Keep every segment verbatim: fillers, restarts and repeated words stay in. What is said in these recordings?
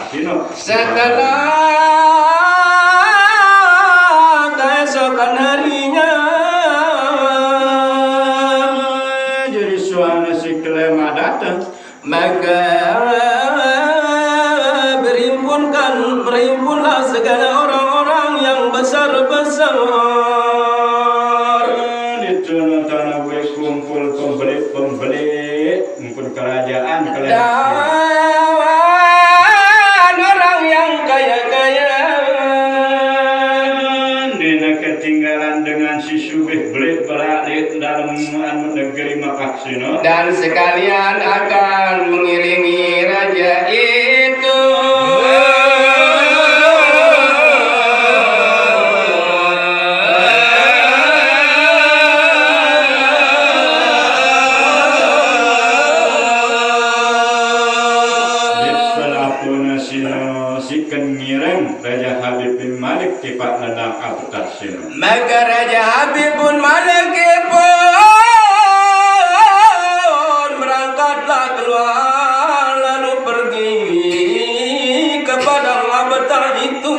Sino. Setelah keesokan harinya, jadi suana si kelema datang. Maka berhimpunkan, berhimpunlah segala orang-orang yang besar-besar. Di tana-tana we kumpul pembeli-pembeli, kumpul kerajaan, kerajaan. Dan orang yang kaya-kaya. Dina ketinggalan dengan si sugih beli beralik dalam anu negeri Makkah sino. Dan sekalian akan mengiringi raja itu. Di selapuna sino si kengireng Raja Habib bin Malik tipak lendang abtah sino. Maka Raja Habib bin Malik pun berangkatlah keluar lalu pergi ke padang abtah itu.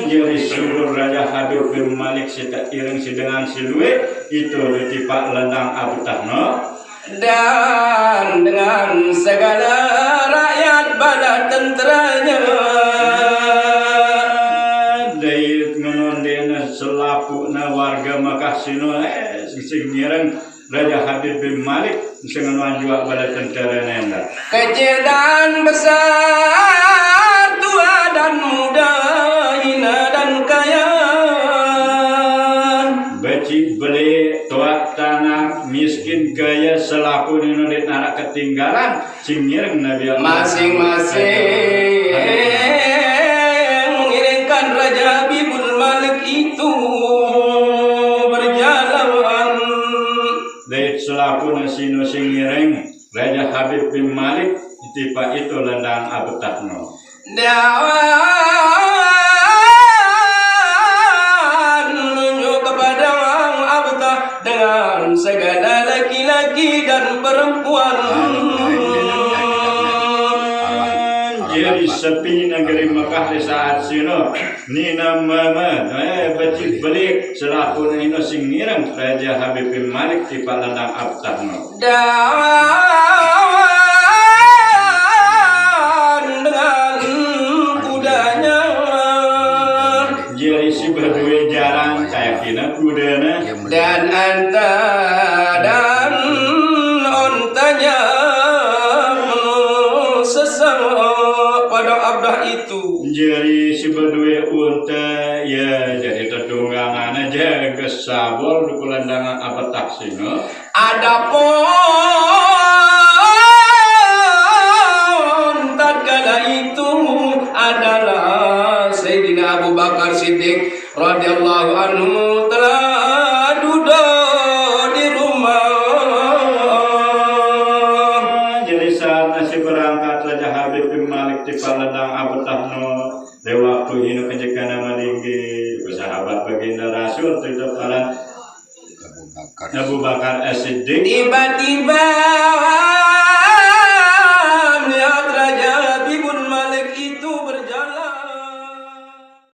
Jadi suruh Raja Habib bin Malik si tak ireng si dengan si luwe itu di tipak lendang abtah no. Dan dengan segala rakyat bala tenteranya. Dai ngenondena selapuna warga Makkah sino, eh, sing, sing ngireng Raja Habib bin Malik, sing ngenoan jua bala tentera nenda. Kecil dan besar, tua dan muda, hina dan kaya. Becik beli, tuak tanah, miskin kaya, selapuna nino di narak ketinggalan, sing ngireng Nabi Allah. Masing-masing mengiringkan Raja Habibul Malik itu berjalan. Dai selapuna sino sing ngireng Raja Habib bin Malik tipak itu lendang abtah no. Dan menuju kepada abtah dengan segala laki-laki dan perempuan. Jadi sepi negeri Makkah di saat sino. Nina mama, eh, becik beli selapuna ino sing ngireng Raja Habib bin Malik tipak lendang abtah no. Dan dengan kudanya. Jadi si berdua jarang kayak kina kudana. Dan anta dan ontanya sesang pada abtah itu. Jadi si berdua unta ya jadi tetunggangan aja ke sabor di pelandangan abtah sino. Adapun tatkala itu adalah Sayyidina Abu Bakar Siddiq radhiyallahu anhu telah duduk di rumah. Jadi saat nasi berangkat Raja Habib bin Malik di Paledang Abetahno, di waktu hino kejekana malinggi, sahabat baginda Rasul tidak palan Abu Bakar. Abu Bakar As-Siddiq. Tiba-tiba